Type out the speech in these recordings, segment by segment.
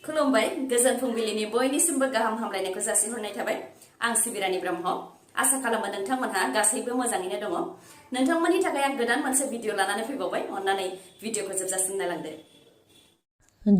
खुलुमबाय गोजोन फुंबिलिनि बयनिसिमबो गाहाम हामलायनायखौ जासिहरनाय थाबाय आं सिबिरानि ब्रह्म आसा खालामो नोंथांमोनहा गासैबो मोजाङैनो दङ नोंथांमोननि थाखाय आं गोदान मोनसे भिडिअ लानानै फैबावबाय अन्नानै भिडिअखौ जोबजासिम नायलांदो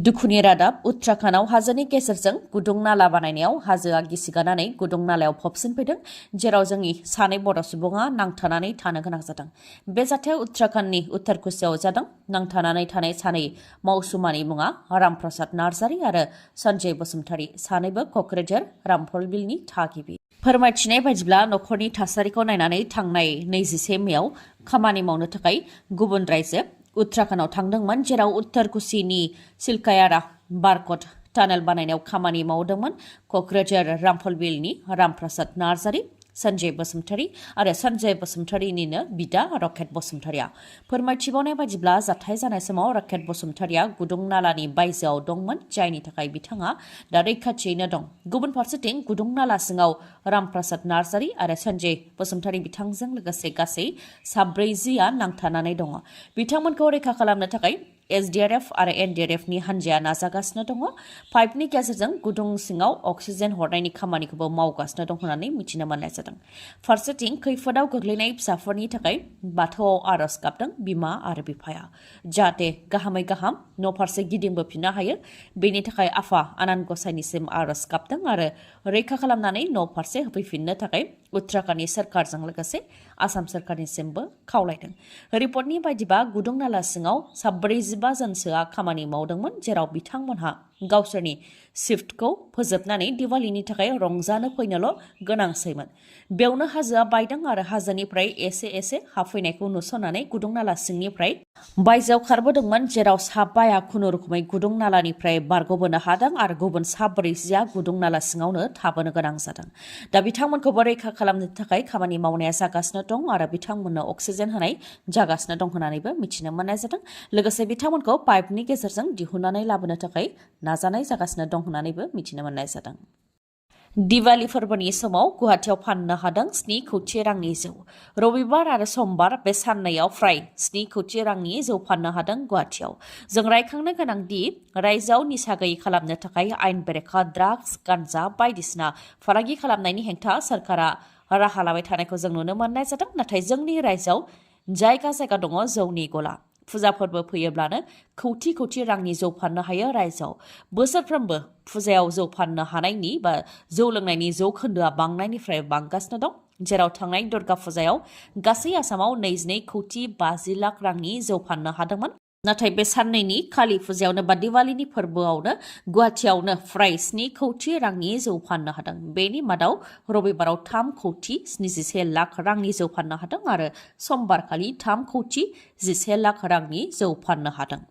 दुखुनि रादाब उत्तराखन्डआव हाजोनि गेजेरजों गुदुं नाला बानायनायाव हाजोआ गिसिगानानै गुदुं नालायाव फबसिनफैदों जेराव जोंनि सानै बर' सुबुङा नांथानानै थानो गोनां जादों बे जाथाया उत्तराखन्डनि उत्तर कुसियाव जादों नांथानानै थानाय सानै मावसुमानि मुङा रामप्रसाद नार्जारी आरो सन्जय बसुमतारी सानैबो क'क्राझार रामफलबिलनि थागिबि फोरमायथिनाय बायदिब्ला नखरनि थासारिखौ नायनानै थांनाय 21 मेआव खामानि मावनो थाखाय गुबुन रायजो उत्तराखन्डआव थांदोंमोन जेराव उत्तर कुसिनि सिलकायारा बारकट टानेल बानायनायाव खामानि मावदोंमोन क'क्राझार रामफलबिलनि रामप्रसाद नार्जारी सन्जय बसुमतारी आरो सन्जय बसुमतारीनिनो बिदा रकेट बसुमतारीया फोरमायथिबावनाय बायदिब्ला जाथाय जानाय समाव रकेट बसुमतारीया गुदुं नालानि बायजोआव दंमोन जायनि थाखाय बिथाङा दा रैखाथियैनो दं गुबुन फारसेथिं गुदुं नाला सिङाव रामप्रसाद नार्जारी आरो सन्जय बसुमतारी बिथांजों लोगोसे गासै 47 नांथानानै दङ बिथांमोनखौ रैखा खालामनो थाखाय एसडीआरएफ आरो एनडीआरएफनि हान्जाया नाजागासिनो दङ पाइपनि गेजेरजों गुदुं सिङाव अक्सिजेन हरनायनि खामानिखौबो मावगासिनो दं होननानै मिथिनो मोननाय जादों फारसेथिं खैफोदाव गोग्लैनाय फिसाफोरनि थाखाय बाथौआव आरज गाबदों बिमा आरो बिफाया जाहाथे गाहामै गाहाम न' फारसे गिदिंबोफिननो हायो बेनि थाखाय आफा आनान गसाइनिसिम आरज गाबदों आरो रैखा खालामनानै न' फारसे होफैफिननो थाखाय उत्तराखन्डनि सरकारजों लोगोसे आसाम सरकारनिसिमबो खावलायदों रिपर्टनि बायदिबा गुदुं नाला सिङाव 45 जनसोआ खामानि मावदोंमोन जेराव बिथांमोनहा गावसोरनि शिफ्टखौ फोजोबनानै दिवालीनि थाखाय रंजानो फैनोल' गोनांसैमोन बेयावनो हाजोआ बायदों आरो हाजोनिफ्राय एसे हाफैनायखौ नुसननानै गुदुं नाला सिंनिफ्राय बायजोआव खारबोदोंमोन जेराव साबाया खुनुरुखुमै गुदुं नालानिफ्राय बारग'बोनो हादों आरो गुबुन 40 गुदुं नाला सिङावनो थाबोनो गोनां जादों दा बिथांमोनखौबो रैखा खालामनो थाखाय खामानि मावनाया जागासिनो दं आरो बिथांमोननो अक्सिजेन होनाय जागासिनो दं होननानैबो मिथिनो मोननाय जादों लोगोसे बिथांमोनखौ पाइपनि गेजेरजों दिहुननानै लाबोनो थाखाय नाजानाय जागासिनो दं होननानैबो मिथिनो मोननाय जादों दिवाली फोरबोनि समाव गुवाहाटियाव फाननो हादों 7 कौटि रांनि जौ रबिबार आरो समबार बे साननैयाव फ्राय 7 कौटि रांनि जौ फाननो हादों गुवाहाटियाव जों रायखांनो गोनां दि रायजोआव निसा गैयै खालामनो थाखाय आयेन बेरेखा ड्राग्स गान्जा बायदिसिना फालांगि खालामनायनि हेंथा सरकारा राहा लाबाय थानायखौ जों नुनो मोननाय जादों नाथाय जोंनि रायजोआव जायगा दङ जौनि गला फुजा फोरबो फैयोब्लानो कौटि रांनि जौ फाननो हायो रायजोआव बोसोरफ्रोमबो फुजायाव जौ फाननो हानायनि बा जौ लोंनायनि जौखोन्दोआ बांनायनिफ्राय बांगासिनो दं जेराव थांनाय दुर्गा फुजायाव गासै आसामाव 22 कौटि 50 लाख रांनि जौ फाननो हादोंमोन नाथाय बे साननैनि कालि फुजायावनो बा दिवालीनि फोरबोआवनो गुवाहाटियावनो फ्राय 7 कौटि रांनि जौ फाननो हादों बेनि मादाव रबिबाराव 3 कौटि 71 लाख रांनि जौ फाननो हादों आरो समबारखालि 3 कौटि 11 लाख रांनि जौ फाननो हादों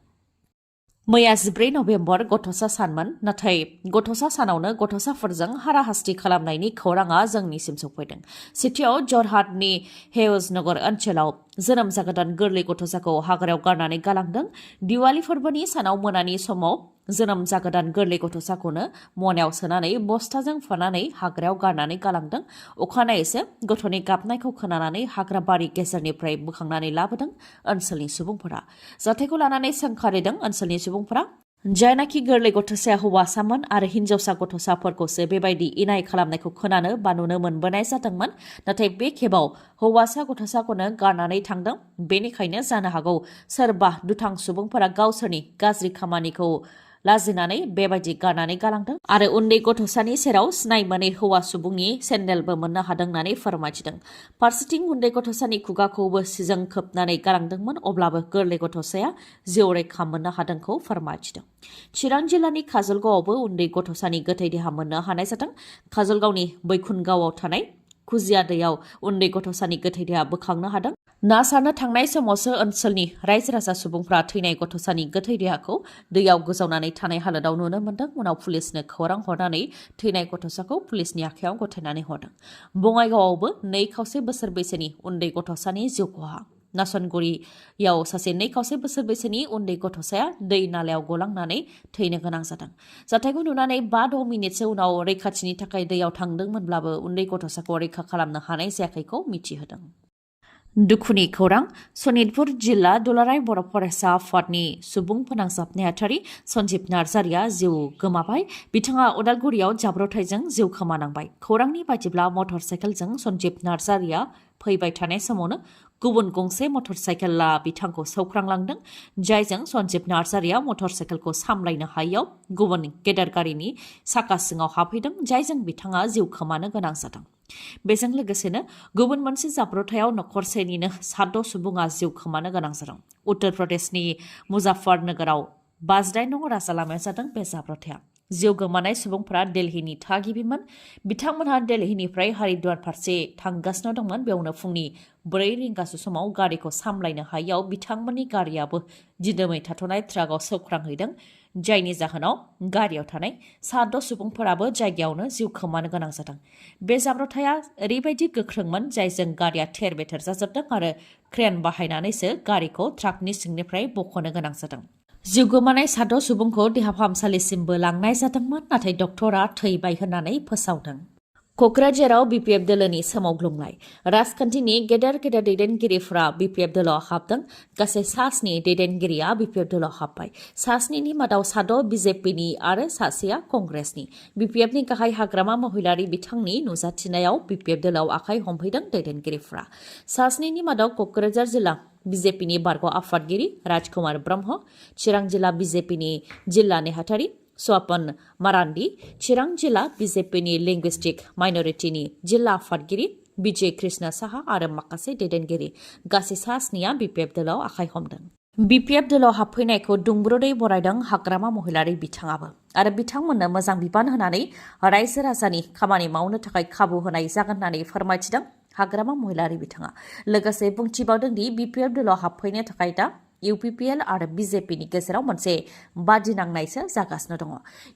मैया 14 नभेम्बर गथ'सा सानमोन नाथाय गथ'सा सानावनो गथ'साफोरजों हाराहास्ति खालामनायनि खौराङा जोंनिसिम सफैदों सिटियाव जरहाटनि हेउजनगर ओनसोलाव जोनोम जागोदान गोरलै गथ'साखौ हाग्रायाव गारनानै गालांदों दिवाली फोरबोनि सानाव मोनानि समाव जोनोम जागोदान गोरलै गथ'साखौनो मनायाव सोनानै बस्थाजों फनानै हाग्रायाव गारनानै गालांदों अखानायैसो गथ'नि गाबनायखौ खोनानानै हाग्राबारि गेजेरनिफ्राय बोखांनानै लाबोदों ओनसोलनि सुबुंफोरा जाथायखौ लानानै सोंखारिदों ओनसोलनि सुबुंफोरा जायनाखि गोरलै गथ'साया हौवासामोन आरो हिन्जावसा गथ'साफोरखौसो बेबायदि इनाय खालामनायखौ खोनानो बा नुनो मोनबोनाय जादोंमोन नाथाय बे खेबाव हौवासा गथ'साखौनो गारनानै थांदों बेनिखायनो जानो हागौ सोरबा दुथां सुबुंफोरा गावसोरनि गाज्रि खामानिखौ लाजिनानै बेबायदि गारनानै गालांदों आरो उन्दै गथ'सानि सेराव सिनाय मोनै हौवा सुबुंनि सेन्देलबो मोननो हादों होननानै फोरमायथिदों फारसेथिं उन्दै गथ'सानि खुगाखौबो सिजों खोबनानै गालांदोंमोन अब्लाबो गोरलै गथ'साया जिउ रैखा मोननो हादोंखौ फोरमायथिदों चिरां जिल्लानि काजलगावआवबो उन्दै गथ'सानि गोथै देहा मोननो हानाय जादों काजलगावनि बैकुनगावआव थानाय खुजिया दैयाव उन्दै गथ'सानि गोथै देहा बोखांनो हादों ना सारनो थांनाय समावसो ओनसोलनि रायजो राजा सुबुंफ्रा थैनाय गथ'सानि गोथै देहाखौ दैयाव गोजावनानै थानाय हालोदाव नुनो मोन्दों उनाव पुलिसनो खौरां हरनानै थैनाय गथ'साखौ पुलिसनि आखायाव गथायनानै हरदों बङाइगावआवबो 2.5 बोसोर बैसोनि उन्दै गथ'सानि जिउ खहा नासनगुरियाव सासे 2.5 बोसोर बैसोनि उन्दै गथ'साया दै नालायाव गलांनानै थैनो गोनां जादों जाथायखौ नुनानै 5-6 मिनिटसो उनाव रैखाथिनि थाखाय दैयाव थांदोंमोनब्लाबो उन्दै गथ'साखौ रैखा खालामनो हानाय जायाखैखौ मिथिहोदों दुखुनि खौरां सनितपुर जिल्ला दुलाराय बर' फरायसा आफादनि सुबुं फोनांजाब नेहाथारि सन्जीब नार्जारिया जिउ गोमाबाय। बिथाङा उदालगुरियाव जाब्रबथायजों जिउ खोमानांबाय। खौरांनि बायदिब्ला मटर साइकेलजों सन्जीब नार्जारिया फैबाय थानाय समावनो गुबुन गंसे मटर साइकेलआ बिथांखौ सौख्रांलांदों, जायजों सन्जीब नार्जारिया मटर साइकेलखौ सामलायनो हायैयाव गुबुन गेदेर गारिनि साखा सिङाव हाबहैदों, जायजों बिथाङा जिउ खोमानो गोनां जादों। बेजों लोगोसेनो गुबुन मोनसे जाब्रबथायाव नखरसेनिनो 7 सुबुङा जिउ खोमानो गोनां जादों। उत्तर प्रदेशनि मुजाफ्फरनगराव 52 नं राजा लामायाव जादों बे जाब्रबथाया। जिउ गोमानाय सुबुंफोरा दिल्लीनि थागिबिमोन। बिथांमोनहा दिल्लीनिफ्राय हरिद्वार फारसे थांगासिनो दंमोन। बेयावनो फुंनि 4 रिंगासो समाव गारिखौ सामलायनो हायैयाव बिथांमोननि गारियाबो दिदोमै थाथ'नाय ट्राकआव सौख्रांहैदों, जायनि जाहोनाव गारियाव थानाय 7 सुबुंफोराबो जायगायावनो जिउ खोमानो गोनां जादों। बे जाब्रबथाया ओरैबायदि गोख्रोंमोन जायजों गारिया थेर बेथेर जाजोबदों आरो क्रेन बाहायनानैसो गारिखौ ट्राकनि सिंनिफ्राय बख'नो गोनां जादों। जिउ गोमानाय 7 सुबुंखौ देहा फाहामसालिसिमबो लांनाय जादोंमोन, नाथाय डक्टरा थैबाय होननानै फोसावदों। क'क्राझाराव बिपिएफ दोलोनि सोमावग्लुंनाय। राजखान्थिनि गेदेर गेदेर दैदेनगिरिफोरा बिपिएफ दोलोआव हाबदों। गासै 7 दैदेनगिरिया बिपिएफ दोलोआव हाबबाय। 7नि मादाव 7 बिजेपिनि आरो सासेया कंग्रेसनि। बिपिएफनि गाहाय हाग्रामा महिलारि बिथांनि नुजाथिनायाव बिपिएफ दोलोआव आखाइ हमफैदों दैदेनगिरिफोरा। 7नि मादाव क'क्राझार जिल्ला बिजेपिनि बारग' आफादगिरि राजकुमार ब्रह्म, चिरां जिल्ला बिजेपिनि जिल्ला नेहाथारि स्वपन मारान्डी, चिरां जिल्ला बिजेपिनि लिंगुइस्टिक माइनरिटिनि जिल्ला आफादगिरि विजय कृष्ण साहा आरो माखासे दैदेनगिरि गासै 7निया बिपिएफ दोलोआव आखाइ हमदों। बिपिएफ दोलोआव हाबफैनायखौ दुंब्रुदै बरायदों हाग्रामा महिलारि बिथाङाबो आरो बिथांमोननो मोजां बिबान होनानै रायजो राजानि खामानि मावनो थाखाय खाबु होनाय जागोन होननानै फोरमायथिदों हाग्रामा महिलारि बिथाङा। लोगोसे बुंथिबावदों दि बिपिएफ दोलोआव हाबफैनो थाखाय दा इउपिपिएल आरो बिजेपिनि गेजेराव मोनसे बादिनांनायसो जागासिनो दङ।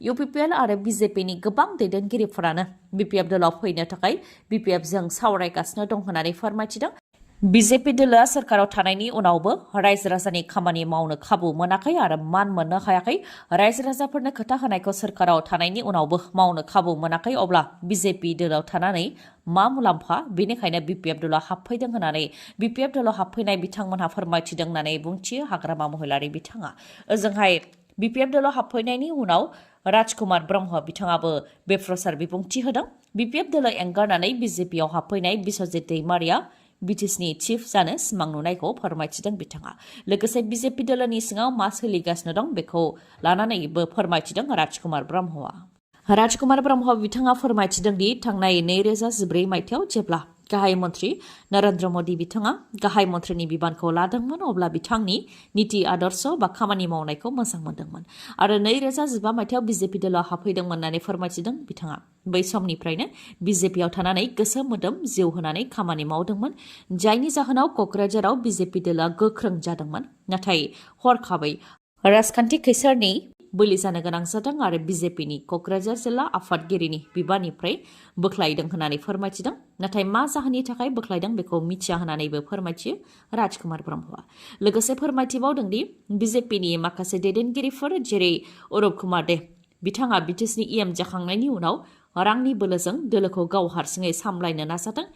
इउपिपिएल आरो बिजेपिनि गोबां दैदेनगिरिफोरानो बिपिएफ दोलोआव फैनो थाखाय बिपिएफजों सावरायगासिनो दं होननानै फोरमायथिदों। बिजेपि दोलोआ सोरखाराव थानायनि उनावबो रायजो राजानि खामानि मावनो खाबु मोनाखै आरो मान मोननो हायाखै। रायजो राजाफोरनो खोथा होनायखौ सोरखाराव थानायनि उनावबो मावनो खाबु मोनाखै, अब्ला बिजेपि दोलोआव थानानै मा मुलाम्फा? बेनिखायनो बिपिएफ दोलोआव हाबफैदों होननानै बिपिएफ दोलोआव हाबफैनाय बिथांमोनहा फोरमायथिदों होननानै बुंथियो हाग्रामा महिलारि बिथाङा। ओजोंहाय बिपिएफ दोलोआव हाबफैनायनि उनाव राजकुमार ब्रह्म बिथाङाबो बेफ्रसार बिबुंथि होदों। बिपिएफ दोलो एंगारनानै बिजेपिआव हाबफैनाय बिस्वजित दैमारिया बिटिसिनि चिफ जानो सिमां नुनायखौ फोरमायथिदों बिथाङा। लोगोसे बिजेपि दोलोनि सिङाव मा सोलिगासिनो दं बेखौ लानानैबो फोरमायथिदों राजकुमार ब्रह्मआ। राजकुमार ब्रह्म बिथाङा फोरमायथिदों दि थांनाय 2014 मायथाइयाव जेब्ला गाहाय मन्त्रि नरेन्द्र मोदी बिथाङा गाहाय मन्थ्रिनि बिबानखौ लादोंमोन, अब्ला बिथांनि नीति आदर्श बा खामानि मावनायखौ मोजां मोनदोंमोन आरो 2015 मायथाइयाव बिजेपि दोलोआव हाबफैदोंमोन होननानै फोरमायथिदों बिथाङा। बै समनिफ्रायनो बिजेपिआव थानानै गोसो मोदोम जिउ होनानै खामानि मावदोंमोन, जायनि जाहोनाव क'क्राझाराव बिजेपि दोलोआ गोख्रों जादोंमोन। नाथाय हरखाबै राजखान्थि खैसारनि बोलि जानो गोनां जादों आरो बिजेपिनि क'क्राझार जिल्ला आफादगिरिनि बिबाननिफ्राय बोख्लायदों होननानै फोरमायथिदों। नाथाय मा जाहोननि थाखाय बोख्लायदों बेखौ मिथिया होननानैबो फोरमायथियो राजकुमार ब्रह्मआ। लोगोसे फोरमायथिबावदों दि बिजेपिनि माखासे दैदेनगिरिफोर जेरै अरुप कुमार दे बिथाङा बिटिसिनि इएम जाखांनायनि उनाव रांनि बोलोजों दोलोखौ गाव हारसिङै सामलायनो नाजादों,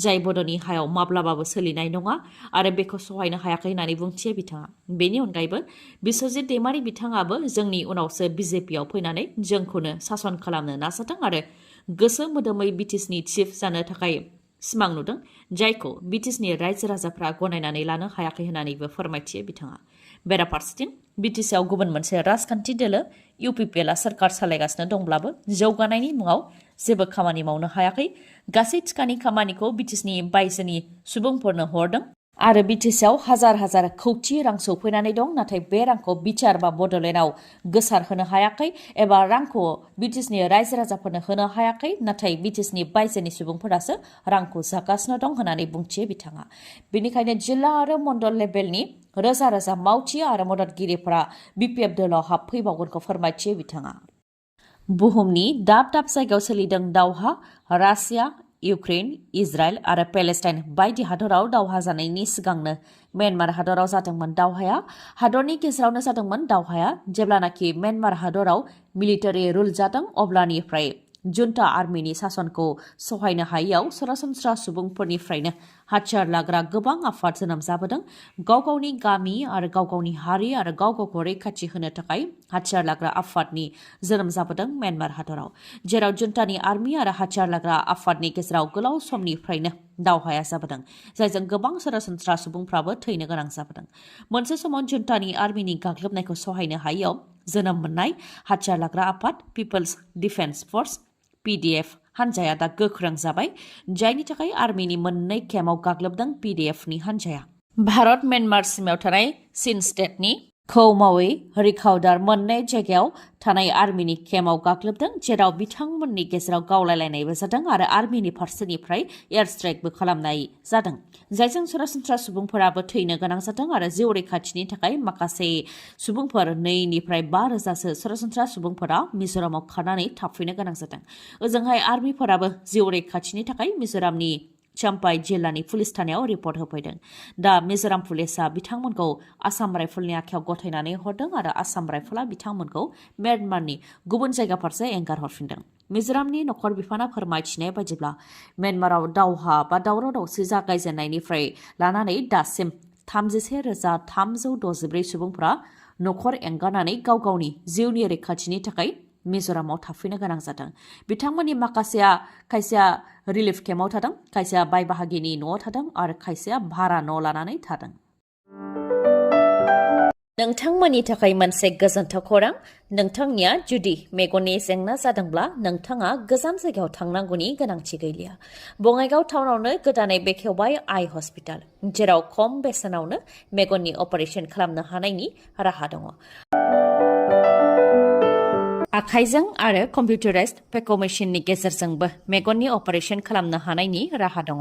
जाय बड'नि हायाव माब्लाबाबो सोलिनाय नङा आरो बेखौ सहायनो हायाखै होननानै बुंथियो बिथाङा। बेनि अनगायैबो बिस्वजित दैमारि बिथाङाबो जोंनि उनावसो बिजेपिआव फैनानै जोंखौनो सासन खालामनो नाजादों आरो गोसो मोदोमै बिटिसिनि चिफ जानो थाखाय सिमां नुदों, जायखौ बिटिसिनि रायजो राजाफ्रा गनायनानै लानो हायाखै होननानैबो फोरमायथियो बिथाङा। बेराफारसेथिं बिटिसिआव गुबुन मोनसे राजखान्थि दोलो इउपिपिएलआ सोरखार सालायगासिनो दंब्लाबो जौगानायनि मुङाव जेबो खामानि मावनो हायाखै। गासै थिखानि खामानिखौ बिटिसिनि बायजोनि सुबुंफोरनो हरदों आरो बिटिसिआव हाजार हाजार कौटि रां सौफैनानै दं, नाथाय बे रांखौ बिटिआर बा बड'लेण्डआव गोसारहोनो हायाखै एबा रांखौ बिटिसिनि रायजो राजाफोरनो होनो हायाखै, नाथाय बिटिसिनि बायजोनि सुबुंफोरासो रांखौ जागासिनो दं होननानै बुंथियो बिथाङा। बेनिखायनो जिल्ला आरो मण्डल लेभेलनि रोजा रोजा मावथि आरो मददगिरिफोरा बिपिएफ दोलोआव हाबफैबावगोनखौ फोरमायथियो बिथाङा। बुहुमनि दाब दाब जायगायाव सोलिदों दावहा। रासिया, इउक्रेन, इजराइल आरो पेलेस्टाइन बायदि हादराव दावहा जानायनि सिगांनो म्यानमार हादराव जादोंमोन दावहाया। हादरनि गेजेरावनो जादोंमोन दावहाया। जेब्लानाखि म्यानमार हादराव मिलिटारि रुल जादों, अब्लानिफ्राय जुन्टा आर्मिनि सासनखौ सहायनो हायैयाव सरासनस्रा सुबुंफोरनिफ्रायनो हाथियार लाग्रा गोबां आफाद जोनोम जाबोदों। गाव गावनि गामि आरो गाव गावनि हारि आरो गाव गावखौ रैखाथि होनो थाखाय हाथियार लाग्रा आफादनि जोनोम जाबोदों म्यानमार हादराव, जेराव जुन्टानि आर्मि आरो हाथियार लाग्रा आफादनि गेजेराव गोलाव समनिफ्रायनो दावहाया जाबोदों, जायजों गोबां सरासनस्रा सुबुंफ्राबो थैनो गोनां जाबोदों। मोनसे समाव जुन्टानि आर्मिनि गाग्लोबनायखौ सहायनो हायैयाव जोनोम मोननाय हाथियार लाग्रा आफाद पिपल्स डिफेन्स फर्स (PDF) हानजाया दा गोख्रों जाबाय, जायनि थाखाय आर्मिनि मोननै केम्पआव गाग्लोबदों PDFनि हानजाया। भारत म्यानमार सिमायाव थानाय चीन स्टेटनि खौमावी रिखावदार मोननै जायगायाव थानाय आर्मिनि केम्पआव गाग्लोबदों, जेराव बिथांमोननि गेजेराव गावलायलायनायबो जादों आरो आर्मिनि फारसेनिफ्राय एयार स्ट्राइकबो खालामनाय जादों, जायजों सरासनस्रा सुबुंफोराबो थैनो गोनां जादों आरो जिउ रैखाथिनि थाखाय माखासे सुबुंफोर 2 निफ्राय 5 रोजासो सरासनस्रा सुबुंफोरा मिज'रामाव खारनानै थाफैनो गोनां जादों। ओजोंहाय आर्मिफोराबो जिउ रैखाथिनि थाखाय मिज'रामनि चाम्पाइ जिल्लानि पुलिस थानायाव रिपर्ट होफैदों। दा मिज'राम पुलिसआ बिथांमोनखौ आसाम राइफलनि आखायाव गथायनानै हरदों आरो आसाम राइफला बिथांमोनखौ म्यानमारनि गुबुन जायगा फारसे एंगार हरफिनदों। मिज'रामनि नखर बिफाना फोरमायथिनाय बायदिब्ला म्यानमाराव दावहा बा दावराव दावसि जागायजेननायनिफ्राय लानानै दासिम 33,364 सुबुंफोरा नखर एंगारनानै गाव गावनि जिउनि रैखाथिनि थाखाय मिज'रामाव थाफैनो गोनां जादों। बिथांमोननि खायसेया रिलिफ केम्पआव थादों, खायसेया बाय बाहागिनि न'आव थादों आरो खायसेया भारा न' लानानै थादों। नोंथांमोननि थाखाय मोनसे गोजोनथाव खौरां। नोंथांनिया जुदि मेगननि जेंना जादोंब्ला नोंथाङा गोजान जायगायाव थांनांगौनि गोनांथि गैलिया। बङाइगाव टाउनावनो गोदानै बेखेवबाय आइ हस्पिटाल, जेराव खम बेसेनावनो मेगननि अपारेशन खालामनो हानायनि राहा दङ। आखाइजों आरो कम्पिउटाराइज्ड फेक' मेसिननि गेजेरजोंबो मेगननि अपारेशन खालामनो हानायनि राहा दङ।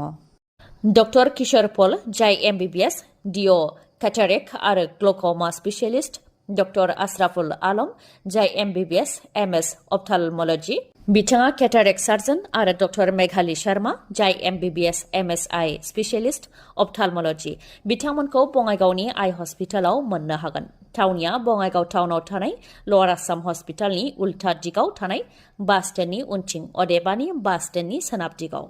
डक्टर किशोर पल, जाय MBBS, DO केटारेक्ट आरो ग्ल'क'मा स्पेशियलिस्ट, डक्टर आशराफुल आलम, जाय MBBS, MS अप्थाल्मोलजी, बिथाङा केटारेक्ट सार्जन, आरो डक्टर मेघाली शर्मा, जाय MBBS, MSI स्पेशियलिस्ट अप्थाल्मोलजी, बिथांमोनखौ बङाइगावनि आइ हस्पिटालाव मोननो हागोन। थावनिया बङाइगाव टाउनाव थानाय लवार आसाम हस्पिटालनि उल्था दिगाव थानाय बास स्टेन्डनि उनथिं, अदेबानि बास स्टेन्डनि सोनाब दिगाव।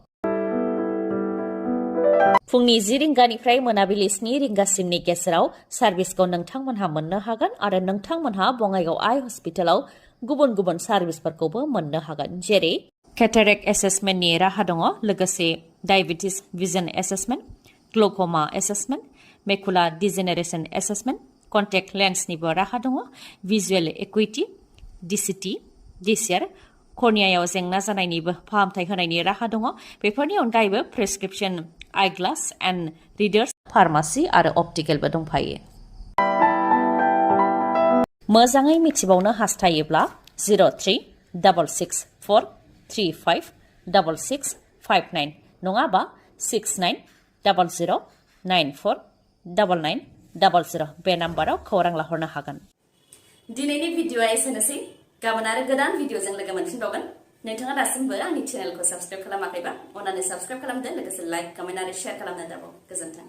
फुंनि 10 रिंगानिफ्राय मोनाबिलि 7 रिंगासिमनि गेजेराव सार्भिसखौ नोंथांमोनहा मोननो हागोन आरो नोंथांमोनहा बङाइगाव आइ हस्पिटालाव गुबुन गुबुन सार्भिसफोरखौबो मोननो हागोन, जेरै केटारेक्ट एसेसमेन्टनि राहा दङ, लोगोसे diabetes vision assessment, glaucoma assessment, macula degeneration assessment, contact लेन्सनिबो राहा दङ, भिजुएल एकुइटि, DCT, DCR, कर्नियायाव जेंना जानायनिबो फाहामथाय होनायनि राहा दङ। बेफोरनि अनगायैबो prescription eyeglass and readers, pharmacy आरो अप्टिकेलबो दंफायो। मोजाङै मिथिबावनो हास्थायोब्ला 0366435659 नङाबा 6900949900 बे नाम्बाराव खौरां लाहरनो हागोन। दिनैनि भिडिअ'आ एसेनोसै। गाबोन आरो गोदान भिडिअ'जों लोगो मोनफिनबावगोन। नोंथाङा दासिमबो आंनि चेनेलखौ साबस्क्राइब खालामाखैबा अन्नानै साबस्क्राइब खालामदो, लोगोसे लाइक, कमेन्ट आरो शेयार खालामनो दाबाव। गोजोन्थों।